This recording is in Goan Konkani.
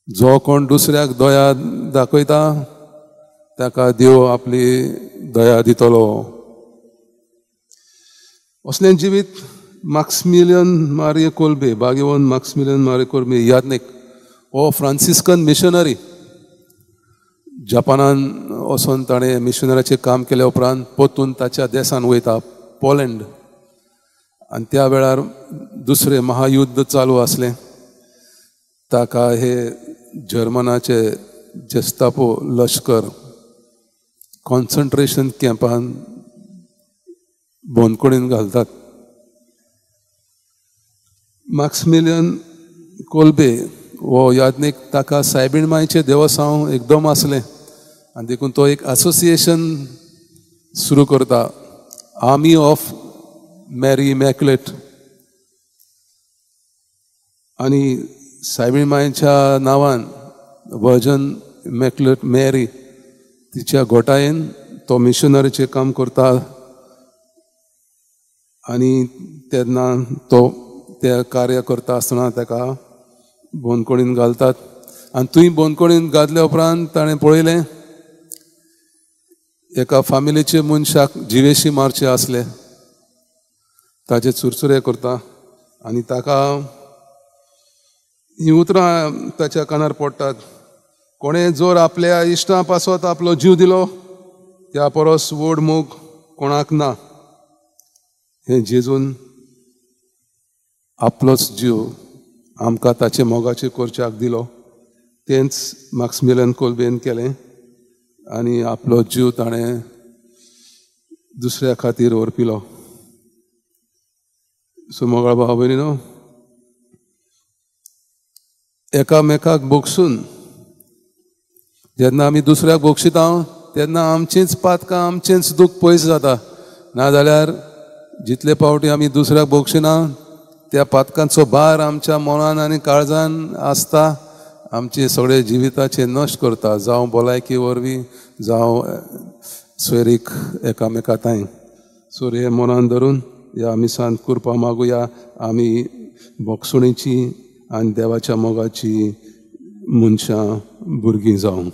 जो कोण दुसऱ्याक दया दाखयता ताका देव आपली दया दितलो. असलें जिवीत माक्सिमिलियन मारियो कोल्बे, भाग्यवंत माक्सिमिलियन मारियो कोल्बे यादनीक, हो फ्रांसिस्कन मिशनरी. जपानान वचून ताणें मिशनरीचें काम केल्या उपरांत परतून ताच्या देसान वयता, पोलंड. आनी त्या वेळार दुसरें महायुद्ध चालू आसलें. ताका हे जर्मनाचे जेस्तापो लश्कर कॉन्सन्ट्रेशन कॅम्पान बंदखणीन घालतात. माक्सिमिलियन कोल्बे हो यादनीक, ताका सायबीण मायचें देवसांव एकदम आसलें आनी देखून तो एक असोसिएशन सुरू करता, आर्मी ऑफ मॅरी इमॅक्युलेट. आनी सायबीण मायच्या नांवान वर्जन इमॅक्युलेट मॅरी तिच्या घोटायेन तो मिशनरीचें काम करता. आनी तेन्ना तो ते कार्य करता आसतना ताका बंदखणीन घालतात. आनी थंय बंदखणीन घातल्या उपरांत ताणें पळयलें एका फामिलीचे मनशाक जिवेशी मारचे आसले, ताचे चुरचुरे करता आनी ताका हीं उतरां ताच्या कानार पडटात, कोणें जर आपल्या इश्टां पासत आपलो जीव दिलो त्या परस व्हड मोग कोणाक ना. हें जेजून आपलोच जीव आमकां ताचे मोगाचे करच्याक दिलो, तेंच माक्सिमिलियन कोल्बेन केलें आनी आपलो जीव ताणें दुसऱ्या खातीर ओरपिलो. सो मोगाळ भाव भयणीनो, एकामेकाक भोगसून जेन्ना आमी दुसऱ्याक भोगशिता तेन्ना आमचींच पातकां, आमचेंच दूख पयस जाता. नाजाल्यार जितले पावटी आमी दुसऱ्याक भोगशिना त्या पातकांचो भार आमच्या मनान आनी काळजान आसता, आमचे सगळे जिविताचे नश्ट करता, जावं भलायकी वरवीं जावं सोयरीक एकामेका तांय. सो हे मनान धरून ह्या मिसान कृपा मागुया, आमी भोगसुणेची आनी देवाच्या मोगाची मनशां भुरगीं जावं.